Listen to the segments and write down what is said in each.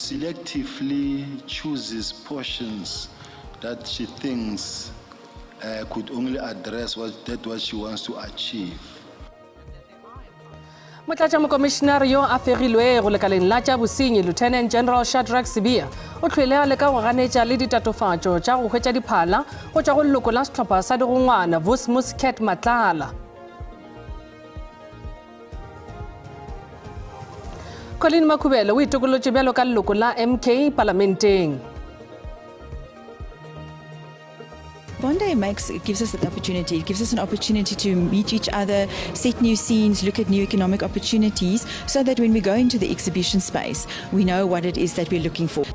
Selectively chooses portions that she thinks uh, could only address what, that what she wants to achieve. Motlatšamokomišinare yo a fegilwego lekaleng la tša bosenyi Lieutenant General Shadrack Sibiya o hlwele a leka go ganetša le ditatofatšo tša go hwetša diphala go tšwa go leloko la sehlopha sa digongwana Vusmus Cat Matlala. Colleen Makhubele o itokolotše bjalo ka leloko la MK palamenteng. Bonday makes gives us that opportunity. It gives us an opportunity to meet each other, set new scenes, look at new economic opportunities, so that when we go into the exhibition space, we know what it is that we're looking for.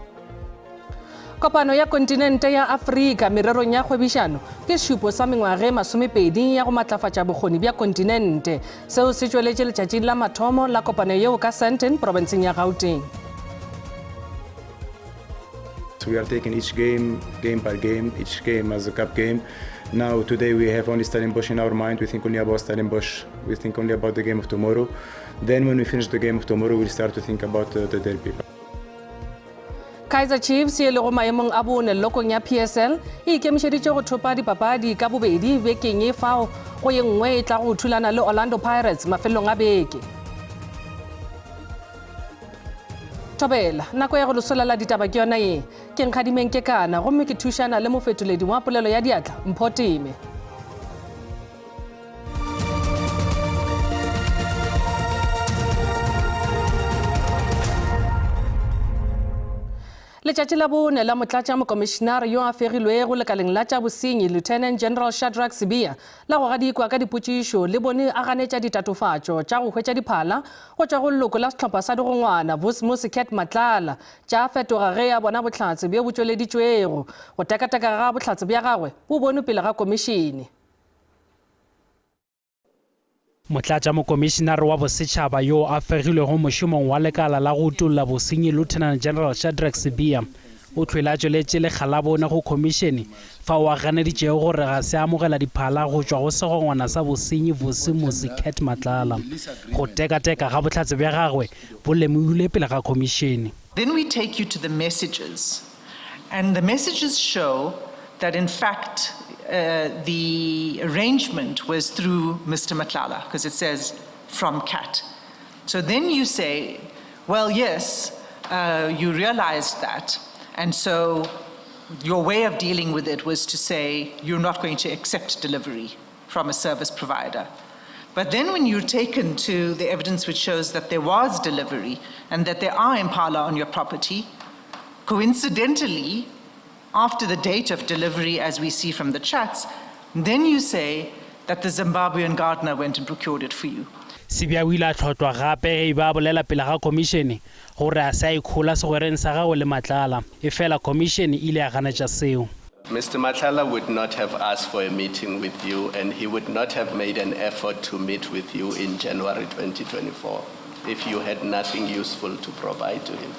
Kopano ya kontinente ya Afrika mererong ya kgwebišano ke sešupo sa mengwaga e masomepedi ya go matlafatša bokgoni bja kontinente. Seo se tšweletše letšatšing la mathomo la kopano yeo ka Sandton, profenseng ya Gauteng. We are taking each game, game by game, each game as a cup game. Now, today we have only Stellenbosch in our mind. We think only about Stellenbosch. We think only about the game of tomorrow. Then when we finish the game of tomorrow, we'll start to think about uh, the derby. Kaizer Chiefs ye lego maemong a bone lokong ya PSL e ikemišeditše go thopa dipapadi ka bobedi bekeng ye fao go ye nngwe e tla go thulana le Orlando Pirates mafelelong a beke. Thobela, nako ya go le solela ditaba ke yona ye. Ke Nkgadimeng Kekana gomme ke thušana le mofetoledi wa polelo ya diatla Mpho Teme. Letšatši la bone la motlatša mokomišinare yo a fegilwego lekaleng la tša bosenyi Lieutenant General Shadrack Sibiya la go gadikwa ka dipotšišo le bone a ganetša ditatofatšo tša go hwetša diphala go tšwa go leloko la sehlopha sa digongwana Vusmusi Cat Matlala tša fetoga ge a bona bohlatse bjo bo tšweleditšwego. Go tekateka ga bohlatse bja gagwe bo bonwe pele ga komišene. Motlatšamokomišinare wa Bosetšhaba yo a fegilwego mošomong wa lekala la go utolla bosenyi Lieutenant General Shadrack Sibiya o hlwele a tšweletše lekga la bone go khomišene fao a ganeditšego gore ga se a amogela diphala go tšwa go segongwana sa bosenyi Vusimuzi Cat Matlala. Go tekateka ga bohlatse bja gagwe bo lemogilwe pele ga khomišene. Then we take you to the messages And the messages show that in fact uh, the arrangement was through Mr. Matlala, because it says from CAT. So then you say, well, yes, uh, you realized that. And so your way of dealing with it was to say you're not going to accept delivery from a service provider. But then when you're taken to the evidence which shows that there was delivery and that there are impala on your property, coincidentally, after the date of delivery, as we see from the chats, then you say that the Zimbabwean gardener went and procured it for you. Sibiya o ile a hlotlwa gape ge e be a bolela pele ga khomišene gore a se a ikhola segwereng sa gagwe le Matlala, efela khomišene e ile ya ganetša seo. Mister Matlala would not have asked for a meeting with you and he would not have made an effort to meet with you in January 2024 if you had nothing useful to provide to him.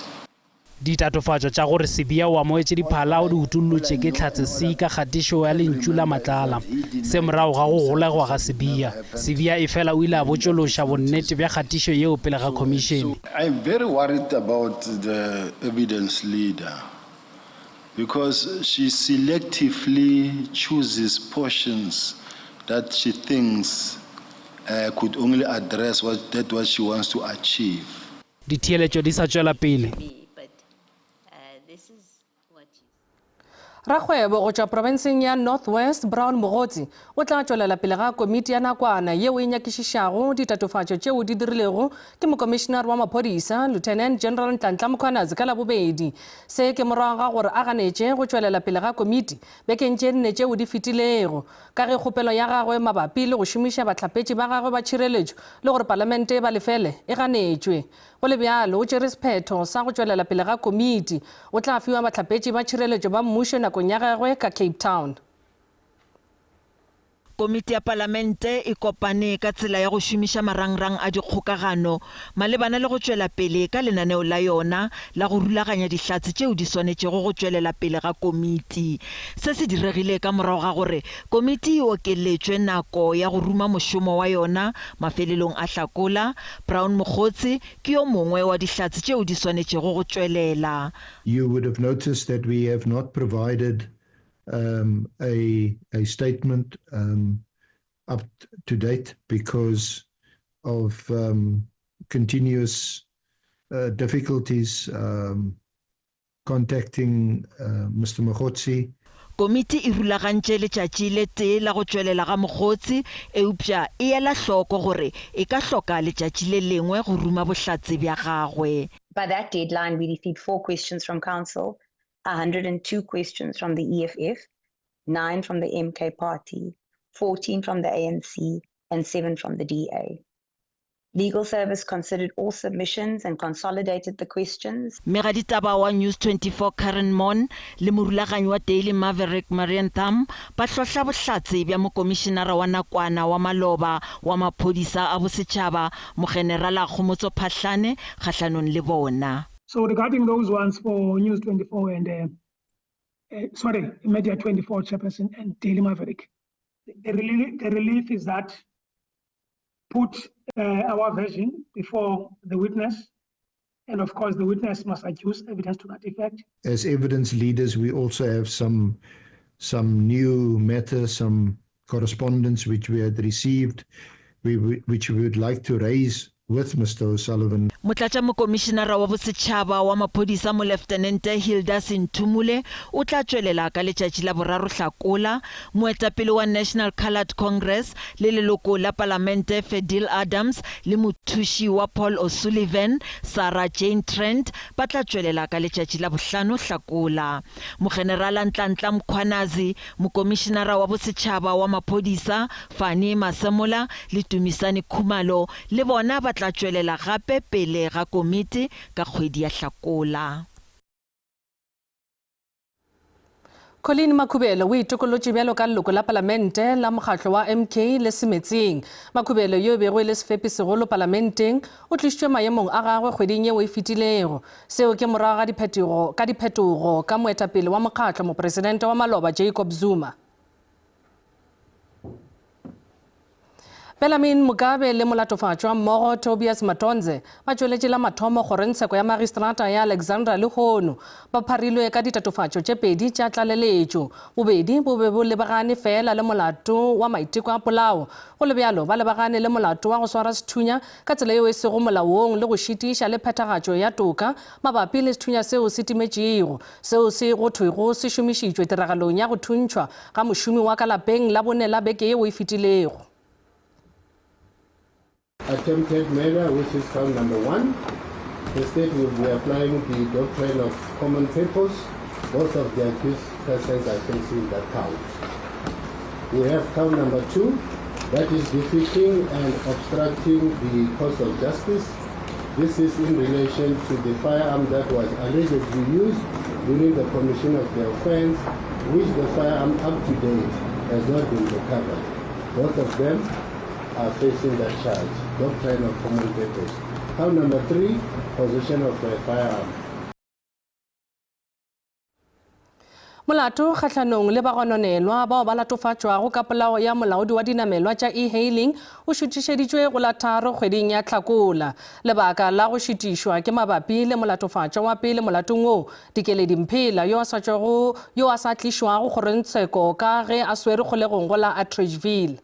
Ditatofatšo tša gore Sibiya o amogetše diphala o di utollotše ke Hlatse C ka kgatišo ya Lentšu la Matlala. Se morago ga go golegwa ga Sibiya. Sibiya efela o ile a botšološa bonnete bja kgatišo yeo pele ga khomišene. I'm very worried about the evidence leader because she selectively chooses portions that she thinks uh, could only address what, that what she wants to achieve. Ditheeletšo di sa tšwela pele. Rakgwebo go tšwa profenseng ya North West, Brown Mogotsi, o tla tšwelela pele ga komiti ya nakwana yeo e nyakišišago ditatofatšo tšeo di dirilego ke mokomišenare wa maphodisa, Lieutenant General Nhlanhla Mkhwanazi ka Labobedi. Se ke morago ga gore a ganetše go tšwelela pele ga komiti bekeng tše nne tšeo di fetilego ka ge kgopelo ya gagwe mabapi le go šomiša bahlapetši ba gagwe ba tšhireletšo le gore palamente e ba lefele e ganetšwe. Go le bjalo, o tšere sephetho sa go tšwelela pele ga komiti. O tla fiwa bahlapetši ba tšhireletšo ba mmušo nakong ya gagwe ka Cape Town. Komiti ya Palamente e kopane ka tsela ya go šomiša marangrang a dikgokagano malebana le go tšwela pele ka lenaneo la yona la go rulaganya dihlatse tšeo di swanetšego go tšwelela pele ga komiti. Se se diregile ka morago ga gore komiti e okeletšwe nako ya go ruma mošomo wa yona mafelelong a Hlakola. Brown Mogotsi ke yo mongwe wa dihlatse tšeo di swanetšego go tšwelela. You would have noticed that we have not provided um, a, a statement um, up to date because of um, continuous uh, difficulties um, contacting uh, Mr. Mogotsi. Komiti e rulagantše letšatši le tee la go tšwelela ga Mogotsi, eupša e ela hloko gore e ka hloka letšatši le lengwe go ruma bohlatse bja gagwe. By that deadline, we received four questions from council, 102 questions from the EFF, 9 from the MK Party, 14 from the ANC, and 7 from the DA. Legal Service considered all submissions and consolidated the questions. Mmegaditaba wa News 24 Karen Maughan le morulaganyi wa Daily Maverick Marian Tham ba hlohla bohlatse bja mokomišenara wa nakwana wa maloba wa maphodisa a bosetšhaba Mogenerala Kgomotso Phahlane kgahlanong le bona. So regarding those ones for News 24 and uh, uh, sorry, Media 24 chairperson and Daily Maverick, the, relief, the relief is that put uh, our version before the witness. And of course, the witness must adduce evidence to that effect. As evidence leaders, we also have some some new matter, some correspondence which we had received, we, which we would like to raise with Mr. O'Sullivan. Motlatšamokomišenara wa Bosetšhaba wa Maphodisa Moleftenente Hilda Senthumule o tla tšwelela ka letšatši la boraro Hlakola. Moetapele wa National Coloured Congress le leloko la Palamente Fadil Adams le mothuši wa Paul O'Sullivan Sarah Jane Trent ba tla tšwelela ka letšatši la bohlano Hlakola. Mogenerala Ntlantla Mkhwanazi Mokomišenara wa Bosetšhaba wa Maphodisa, Fannie Masemola le Tumisani Khumalo le bona ba tla tšwelela gape pele ga komiti ka kgwedi ya Hlakola. Colleen Makhubele o itokolotše bjalo ka leloko la palamente la mokgatlo wa MK le Semetseng. Makhubele yo e bego e le sefepi segolo palamenteng o tlišitšwe maemong a gagwe kgweding yeo e fetilego. Seo ke morago ga diphetogo ka diphetogo ka moetapele wa mokgatlo mopresidente wa maloba Jacob Zuma. Bellarmine Mugabe le molatofatšwa mmogo Tobias Matonze ba tšweletše la mathomo kgorongtsheko ya magistrata ya Alexandra lehono. Ba pharilwe ka ditatofatšo tše pedi tša tlaleletšo. Bobedi bo be bo lebagane feela le molato wa maiteko a polao. Go le bjalo, ba lebagane le molato wa go swara sethunya ka tsela yeo e sego molaong le go šitiša le phethagatšo ya toka mabapi le sethunya seo se timetšego, seo se go thwego se šomišitšwe tiragalong ya go thuntšhwa ga mošomi wa ka lapeng Labone la beke yeo e fetilego. Attempted murder, which is count number one. The state will be applying the doctrine of common purpose. Both of the accused persons are facing that count. We have count number two, that is defeating and obstructing the course of justice. This is in relation to the firearm that was allegedly used during the commission of the offense, which the firearm up to date has not been recovered. Both of them are facing that charge, doctrine of common purpose. Count number three, possession of a firearm. Molato kgahlanong le bagononelwa bao ba latofatšwago ka polao ya molaodi wa dinamelwa tša e-hailing o šutišeditšwe go la tharo kgweding ya Hlakola. Lebaka la go šutišwa ke mabapi le molatofatšwa wa pele molatong wo, Dikeledi Mphela, yo a sa tšwago yo a sa tlišwago kgorongtsheko ka ge a swerwe kgolegong go la Atteridgeville.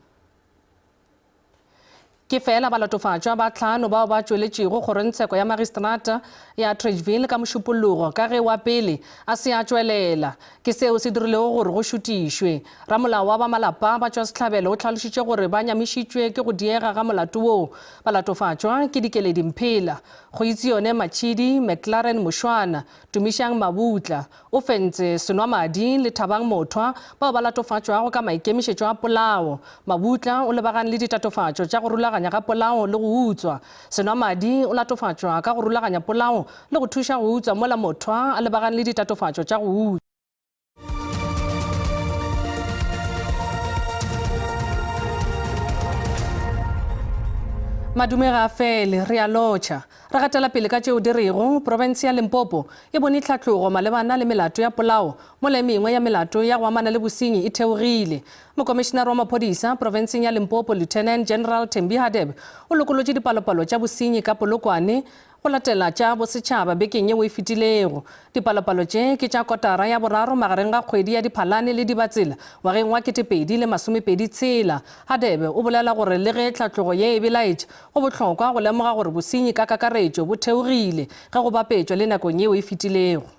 Ke feela balatofatšwa ba tlhano bao ba tšweletšego kgorongtsheko ya magistrata ya Atteridgeville ka Mošupologo ka ge wa pele a se a tšwelela. Ke seo se dirilego gore go šutišwe. Ramolao wa ba malapa ba tšwasehlabelo o hlalošitše gore ba nyamišitšwe ke go diega ga molato woo. Balatofatšwa ke Dikeledi Mphela, Goitsione Matšhidi, McLaren Mošwana, Tumišang Mabutla, Ofentse Senwamadi le Thabang Mothwa bao ba latofatšwago ka maikemišetšo a polao. Mabutla o lebagane le ditatofatšo tša go rulaganya ga polao le go utswa. Senwamadi o latofatšwa ka go rulaganya polao le go thuša go utswa mola Mothwa a lebagane le ditatofatšo tša go utswa. Madume ga a fele, re a lotšha. Re gatela pele ka tšeo di rego, profense ya Limpopo e bone tlhatlogo malebana le melato ya polao, mola e mengwe ya melato ya go amana le bosenyi e theogile. Mokomišenare wa maphodisa profenseng ya Limpopo, Lieutenant General Thembi Hadebe, o lokolotše dipalopalo tša bosenyi ka Polokwane Go latela tša bosetšhaba bekeng yeo e fetilego. Dipalopalo tše ke tša kotara ya boraro magareng ga kgwedi ya Diphalane le Dibatsela ngwageng wa 2026. Hadebe o bolela gore le ge tlhatlogo ye e belaetša, go bohlokwa go lemoga gore bosenyi ka kakaretšo bo theogile ge go bapetšwa le nakong yeo e fetilego.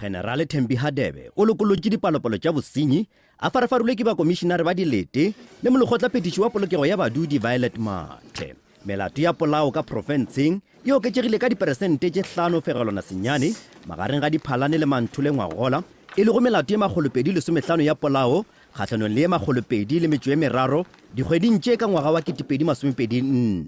Generale Thembi Hadebe o lokolotše dipalopalo tša bosenyi a farafarilwe ke bakomišenare ba dilete le molekgotlaphethiši wa polokego ya badudi Violet Mathe. Melato ya polao ka profenseng e oketšegile ka diperesente tše 5.9 magareng ga Diphalane le Manthole ngwagola, e lego melato ye 215 ya polao kgahlanong le ye 203 dikgweding tše ka ngwaga wa 2024.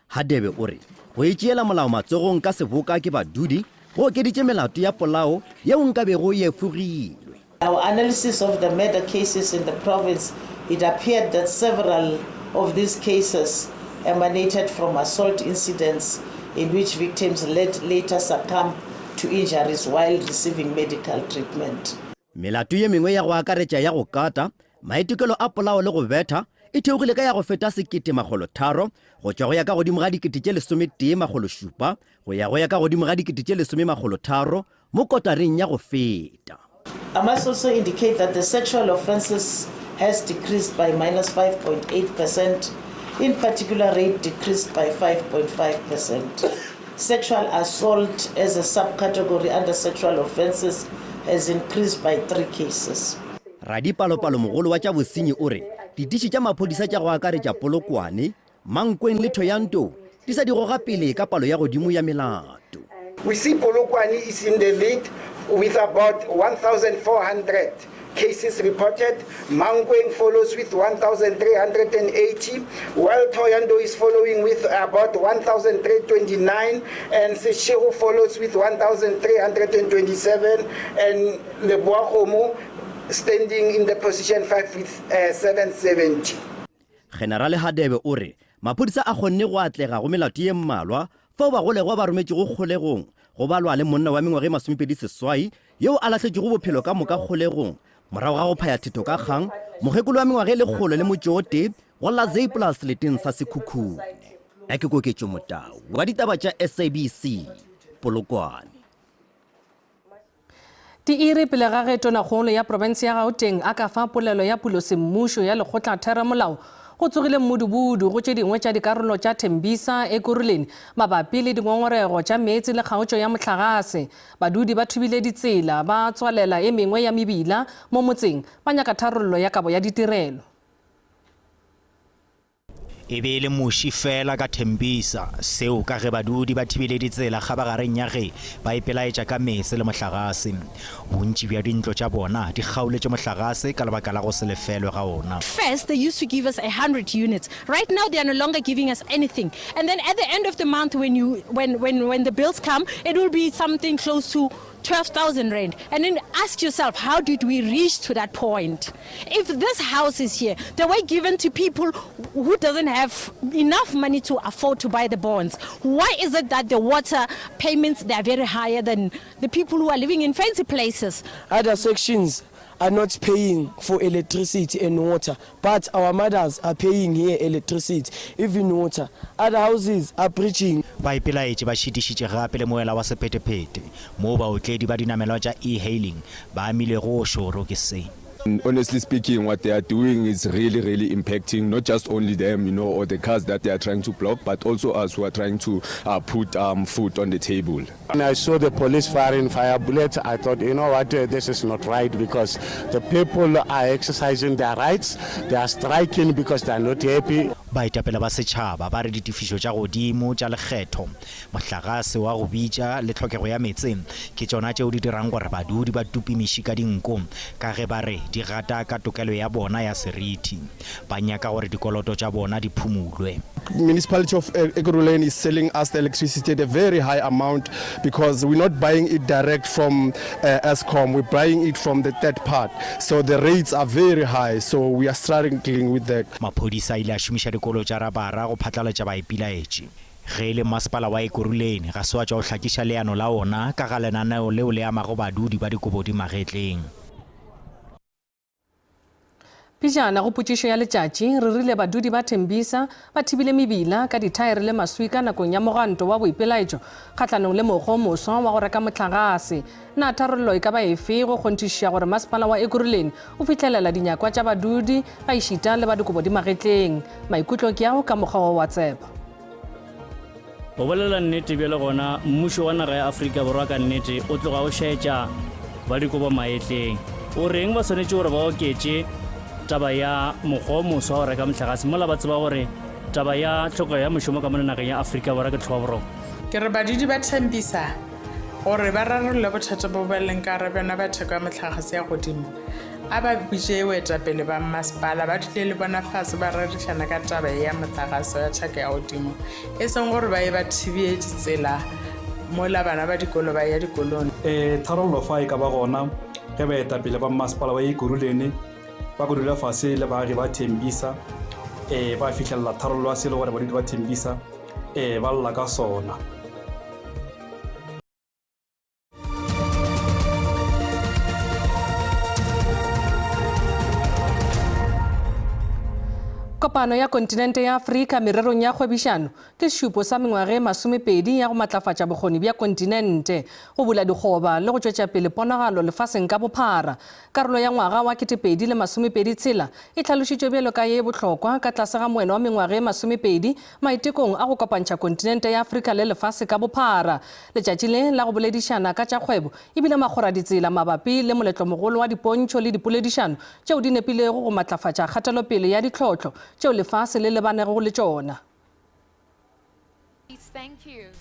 Hadebe o re go itšeela molao matsogong ka seboka ke badudi go okeditše melato ya polao yeo nkabego e efogilwe. Our analysis of the murder cases in the province, it appeared that several of these cases emanated from assault incidents in which victims later succumbed to injuries while receiving medical treatment. Melato ye mengwe ya go akaretša ya go kata, maitekelo a polao le go betha e theogile ka ya go feta 1300 go tšwa go ya ka godimo ga 11700 go ya go ya ka godimo ga 10300 mo kotareng ya go feta. I must also indicate that the sexual offences has decreased by minus 5.8 percent, in particular rape decreased by 5.5 percent. Sexual assault as a subcategory under sexual offences has increased by 3 cases. Radipalopalo mogolo wa tša bosenyi o re ditiši tša maphodisa tša go akaretša Polokwane, Mankweng le Thohoyandou di sa di goga pele ka palo ya godimo ya melato. We see Polokwane is in the lead with about 1,400 cases reported. Mankweng follows with 1,380, while Thohoyandou is following with about 1,329, and Seshego follows with 1,327, and Lebowakgomo standing in the position 5 with 770. Generale Hadebe o re maphodisa a kgonne go atlega go melato ye mmalwa fao bagolegwa ba rometšego kgolegong go balwa le monna wa mengwaga e 28 yeo a lahletšego bophelo ka moka kgolegong morago ga go phaya thetho ka kgang mokgekolo wa mengwaga e lekgolo le motšo o tee go la Zeeplaas seleteng sa Sekhukhune. Nna ke Koketšo Motau wa ditaba tša SABC, Polokwane. Diiri pele ga ge Tonakgolo ya profense ya Gauteng a ka fa polelo ya pulosemmušo ya lekgotlatheramolao, go tsogile mmudubudu go tše dingwe tša dikarolo tša Tembisa, Ekurhuleni mabapi le dingongorego tša meetse le kgaotšo ya mohlagase. Badudi ba thubile ditsela, ba tswalela e mengwe ya mebila mo motseng, ba nyaka tharollo ya kabo ya ditirelo. E be e le muši feela ka Thembisa, seo ka ge badudi ba thibile ditsela kgabagareng ya ge ba ipelaetša ka meetse le mohlagase. Bontši bja dintlo tša bona di kgaoletše mohlagase ka lebaka la go se lefelwe ga ona. First they used to give us 100 units, right now they are no longer giving us anything and then at the end of the month when you when when when the bills come it will be something close to 12,000 rand and then ask yourself how did we reach to that point if this house is here they were given to people who doesn't have enough money to afford to buy the bonds why is it that the water payments they are very higher than the people who are living in fancy places other sections are not paying for electricity and water but our mothers are paying here electricity even water other houses are preaching Baipelaetši ba šitišitše gape le moela wa sephethephethe moo baotledi ba dinamelwa tša e-hailing ba amilwego o šoro ke se. Honestly speaking, what they are doing is really, really impacting not just only them, you know, or the cars that they are trying to block, but also us who are trying to uh, put um, food on the table. When I saw the police firing fire bullets, I thought, you know what, uh, this is not right because the people are exercising their rights. They are striking because they are not happy. Baetapele ba setšhaba ba re ditefišo tša godimo tša lekgetho, mohlagase wa go bitša le tlhokego ya meetse ke tšona tšeo di dirang gore badudi ba tupe meši ka dinko ka ge ba re di gata ka tokelo ya bona ya seriti. Ba nyaka gore dikoloto tša bona di phumulwe. Municipality of Ekurhuleni is selling us the electricity at a very high amount because we're not buying it direct from uh, Eskom, we're buying it from the third part. So the rates are very high, so we are struggling with that. Maphodisa a ile a šomiša dikolo tša rabara go phatlalatša baipilaetši. Ge e le masepala wa Ekurhuleni ga se wa tšwa o hlakiša leano la ona ka ga lenaneo leo le amago badudi ba dikobodi magetleng. Pejana go potšišo ya letšatši, re rile badudi ba Tembisa ba thibile mebila ka dithaere le maswika nakong ya mogwanto wa boipelaetšo kgahlanong le mokgwa o moswa wa go reka mohlagase. Na tharollo e ka ba efe go kgonthišiša gore masepala wa Ekurhuleni o fihlelela dinyakwa tša badudi gaešita le ba dikobo di magetleng? Maikutlo ke ao ka mokgwa wa WhatsApp. Go bolela nnete bjale gona mmušo wa naga ya Afrika Borwa ka nnete o tloga o šaetša ba dikobo maetleng. O reng ba swanetše gore ba oketše taba ya mokgwa o moswa wa go reka mohlagase mola ba tseba gore taba ya tlhokego ya mošomo ka mono nageng ya Afrika Borwa ke tlhobaboroko? Ke re badudi ba Tembisa gore ba rarolle bothata bo ba leng ka gare bjona ba theko ya mohlagase ya godimo. A ba bitše boetapele ba mmasepala ba dule le bona fase ba rerišana ka taba ye ya mohlagase wa theko ya godimo, e seng gore ba ye ba thibie ditsela mola bana ba dikolo ba eya dikolong. Ee, tharollo fa e ka ba gona ge baetapele ba mmasepala wa Ekurhuleni ba ka dula fase le baagi ba Thembisa, ee, ba fihlelela tharollo ya se e le gore badudi ba Thembisa, ee, ba lla ka sona. Kopano ya kontinente ya Afrika mererong ya kgwebišano ke sešupo sa mengwaga e masomepedi ya go matlafatša bokgoni bja kontinente, go bula dikgoba le go tšwetša pele ponagalo lefaseng ka bophara. Karolo ya ngwaga wa 2026 e hlalošitšwe bjalo ka ye bohlokwa ka tlase ga moeno wa mengwaga e masomepedi maitekong a go kopantšha kontinente ya Afrika le lefase ka bophara. Letšatši le la go boledišana ka tša kgwebo e bile makgoraditsela mabapi le moletlomogolo wa dipontšho le dipoledišano tšeo di nepilego go matlafatša kgatelopele ya ditlhohlo tšeo lefase le lebanego le tšona.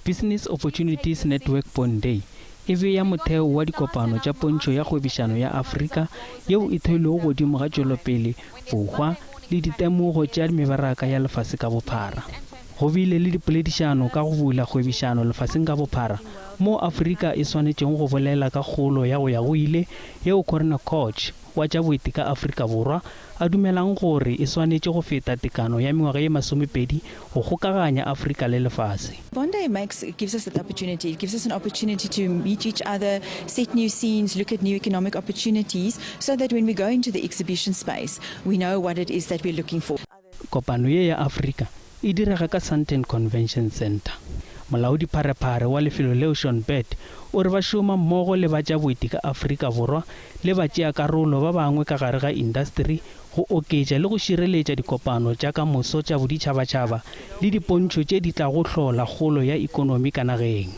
Business Opportunities Network Bondei e bea motheo wa dikopano tša pontšho ya kgwebišano ya Afrika yeo e theilwego godimo ga tšwelopele, bohwa le ditemogo tša mebaraka ya lefase ka bophara. Go bile le dipoledišano ka go bula kgwebišano lefaseng ka bophara moo Afrika e swanetšego go bolela ka kgolo ya go ya go ile yeo Corinna Koch wa tša boeti ka Afrika Borwa a dumelang gore e swanetše go feta tekano ya mengwaga ye masomepedi go kgokaganya Afrika le lefase. Bondi makes gives us that opportunity. It gives us an opportunity to meet each other, set new scenes, look at new economic opportunities, so that when we go into the exhibition space, we know what it is that we're looking for. Kopano ye ya Afrika e direga ka Sandton Convention Centre. Molaodipharephare wa lefelo leo Sean Bird o re ba šoma mmogo le ba tša boeti ka Afrika Borwa le batšeakarolo ba bangwe ka gare ga indasteri go oketša le go šireletša dikopano tša ka moso tša boditšhabatšhaba le dipontšho tše di tlago hlola kgolo ya ikonomi ka nageng.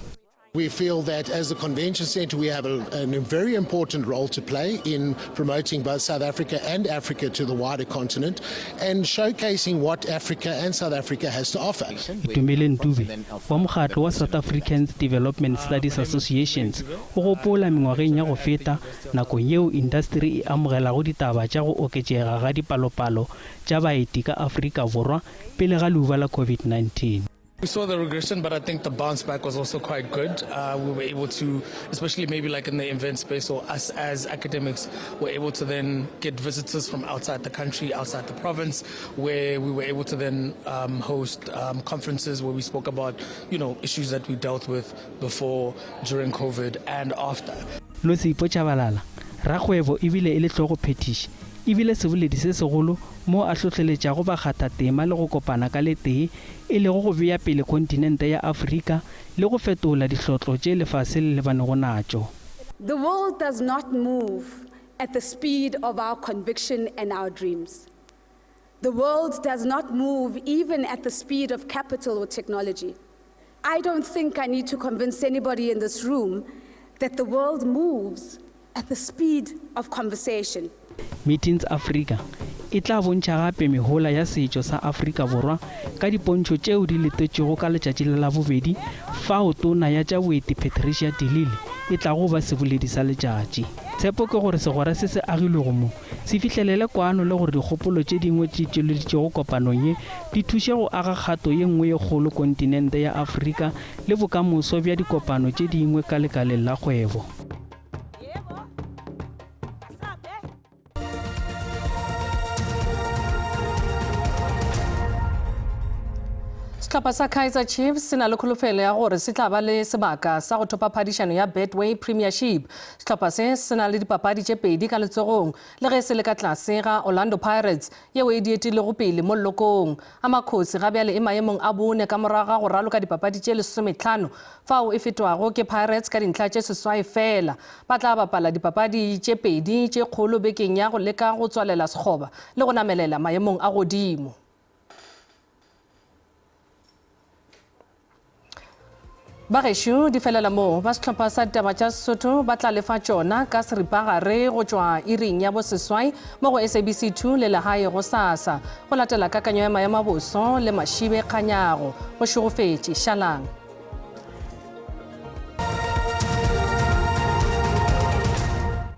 We feel that as the convention centre we have a, a very important role to play in promoting both South Africa and Africa to the wider continent and showcasing what Africa and South Africa has to offer. Itumeleng Dube wa mokgatlo wa South Africans Development Studies Associations o gopola mengwageng ya go feta nakong yeo indasteri e amogelago ditaba tša go oketšega ga dipalopalo tša baeti ka Afrika Borwa pele ga leuba la COVID-19. We saw the regression, but I think the bounce back was also quite good. Uh, we were able to, especially maybe like in the event space, or us as academics, were able to then get visitors from outside the country, outside the province, where we were able to then um, host um, conferences where we spoke about, you know, issues that we dealt with before, during COVID, and after. Nosipho Tshabalala, rakgwebo ebile e le hlogophethiši, e bile seboledi se segolo mo a hlohleletšago bakgathatema le go kopana ka le tee e lego go bea pele kontinente ya Afrika le go fetola dihlotlo tše lefase le lebanego natšo. The world does not move at the speed of our conviction and our dreams. The world does not move even at the speed of capital or technology. I don't think I need to convince anybody in this room that the world moves at the speed of conversation. Meetings Africa e tla bontšha gape mehola ya setšo sa Afrika Borwa ka dipontšho tšeo di letetšwego ka letšatši la Labobedi fao Tona ya tša Boeti Patricia de Lille e tlago ba seboledi sa letšatši. Tshepo ke gore segwera se se agilwego mo se fihlelele kwano le gore dikgopolo tše dingwe tše tšweleditšwego kopanong ye di thuše go aga kgato ye nngwe ye kgolo kontinente ya Afrika le bokamoso bja dikopano tše dingwe ka lekaleng la kgwebo. Sehlopha sa Kaizer Chiefs se na le kholofelo ya gore se tla ba le sebaka sa go thopa phadišano ya Betway Premiership. Sehlopha se se na le dipapadi tše pedi ka letsogong le ge se le ka tlase ga Orlando Pirates yeo e di etilego pele mo lelokong. Amakhosi ga bjale e maemong a bone ka morago ga go raloka dipapadi tše lesometlhano fao e fetwago ke Pirates ka dintlha tše seswai feela. Ba tla bapala dipapadi tše pedi tše kgolo bekeng ya go leka go tswalela sekgoba le go namelela maemong a godimo. Bagešo di felela moo, ba sehlopha sa ditaba tša Sesotho ba tla lefa tšona ka seripagare go tšwa iring ya boseswai mo go SABC 2 le legae gosasa. Go latela kakanyo ya maemo a boso le Mašibe Kganyago. Go šegofetše. Šalang.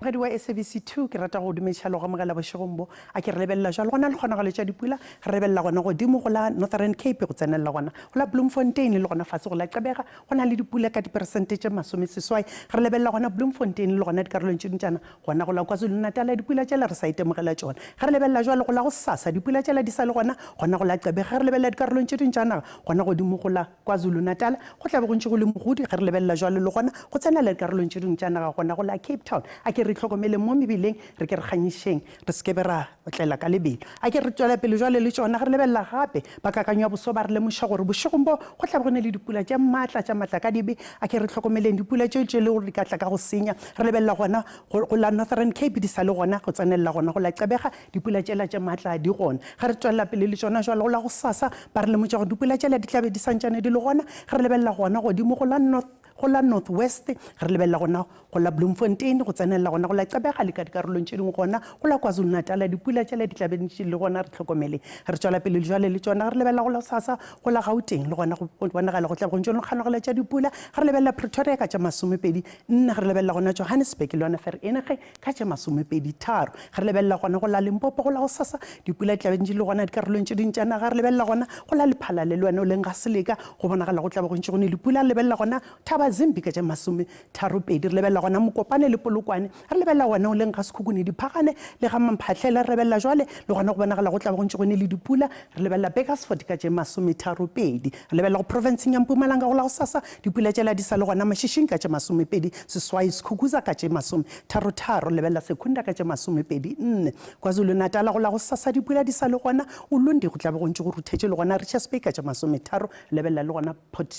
Mogedi wa SABC 2 ke rata go dumediša le go amogela bošegong bo. A ke re lebelela jalo gona le kgonagalo tša dipula, re lebelela gona godimo go la Northern Cape go tsenelela gona go la Bloemfontein le gona fase go la Gqeberha go na le dipula ka diperesente tše masomeseswai. Re lebelela gona Bloemfontein le gona dikarolong tše dintšana gona go la KwaZulu-Natal dipula tšela re sa itemogela tšona. Ge re lebelela jalo go la gosasa dipula tšela di sa le gona gona go la Gqeberha. Ge re lebelela dikarolong tše ding tša naga gona godimo go la KwaZulu-Natal go tla be go ntše go le mogodi ge re lebelela jwalo le gona go tsenela dikarolong tše dingwe tša naga gona go la Cape Town. A ke re itlhokomeleng mo mebileng, re ke re kganyišeng, re se ke be ra otlela ka lebelo. A ke re tšwela pele jwale le tšona ge re lebelela gape ba kakanyo ya boso ba re lemoša gore bošegong bo go tla be go ne le dipula tše maatla tša matlakadibe. A ke re hlokomeleng dipula tšeo tše le gore di ka tla ka go senya. Re lebelela gona go la Northern Cape di sa le gona go tsenelela gona go la Gqeberha Dipula tšela tše maatla di gona. Ge re tšwelela pele le tšona jwalo, go la gosasa ba re lemotša gore dipula tšela di tla be di santšane di le gona. Ge re lebelela gona godimo go la North, go la North West, ge re lebelela gona go la Bloemfontein, go tsenelela gona go la Gqeberha le ka dikarolong tše dingwe gona go la KwaZulu-Natal, dipula tšela di tla be di ntše di le gona. Re hlokomele. Ge re tšwela pele jwale le tšona, ge re lebelela go la gosasa go la Gauteng, le gona go bonagala go tla be go ntše go le kganogelo tša dipula. Ge re lebelela Pretoria ka tša masomepedi nne, ge re lebelela gona Johannesburg le yona Vereeniging, Ka tše masomepeditharo, ge re lebelela gona go la Limpopo go la gosasa, dipula di tla be di ntše di le gona dikarolong tše dingwe tša naga. Re lebelela gona go la Lephalale le wena o leng ga Seleka, go bonagala go tla be go ntše go ne dipula. Re lebelela gona Thabazimbi ka tše masometharopedi, re lebelela gona Mokopane le Polokwane, re lebelela wena o leng ga Sekhukhune Diphagane le ga Mamphahlele, re lebelela jwale le gona go bonagala go tla be go ntše go ne le dipula. Re lebelela Burgersfort ka tše masometharopedi, re lebelela go profenseng ya Mpumalanga go la gosasa, dipula tšela di sa le gona Mashishing ka tše masomepedi seswai, Skukuza ka tše masometharotharo, re lebelela Secunda ka tše masomepedi nne, KwaZulu-Natala go la gosasa dipula di sa le gona, Ulundi go tla be go ntše go ruthetše le gona Richards Bay ka tše masometharo, re lebelela le gona Port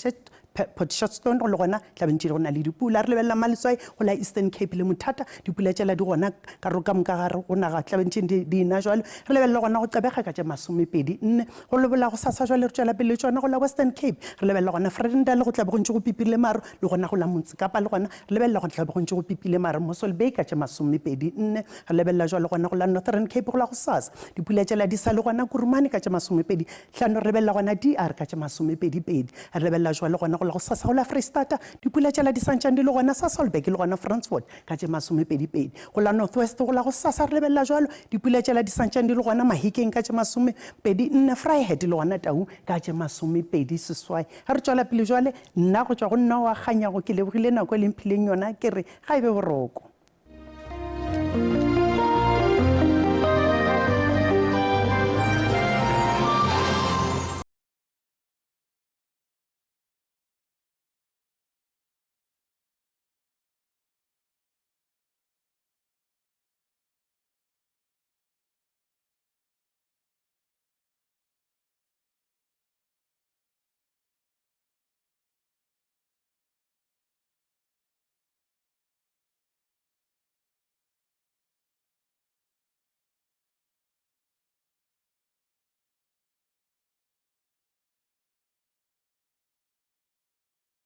Port Shepstone le gona tla be ntše go na le dipula. Re lebelela Maletswai go la Eastern Cape le Mothata, dipula tšela di gona karolo ka moka gare go naga tla be ntše di di na jwalo. Re lebelela gona go Gqeberha ka tše masomepedi nne, go lebola go sasa jwale re tšwela pele le tšona go la Western Cape. Re lebelela gona Vredendal go tla be go ntše go pipile maru le gona go la Motse Kapa le gona re lebelela go tla be go ntše go pipile maru Mossel Bay ka tše masomepedi nne. Re lebelela jwale gona go la Northern Cape go la go sasa dipula tšela di sa le gona Kurumane ka tše masomepedi hlano. Re lebelela gona DR ka tše masomepedipedi. Re lebelela jwale gona go la gosasa go la Freistata, dipula tšela di santšane di le gona Sasolburg le gona Fransfort ka tše masomepedipedi. Go la North West go la gosasa re lebelela jwalo, dipula tšela di santšane di le gona Mahikeng ka tše masomepedi nne, Vryheid le gona Taung ka tše masomepedi seswai. Ge re tšwela pele jwale, nna go tšwa go nna wa Kganyago ke lebogile nako e le mphileng yona, ke re ga e be boroko.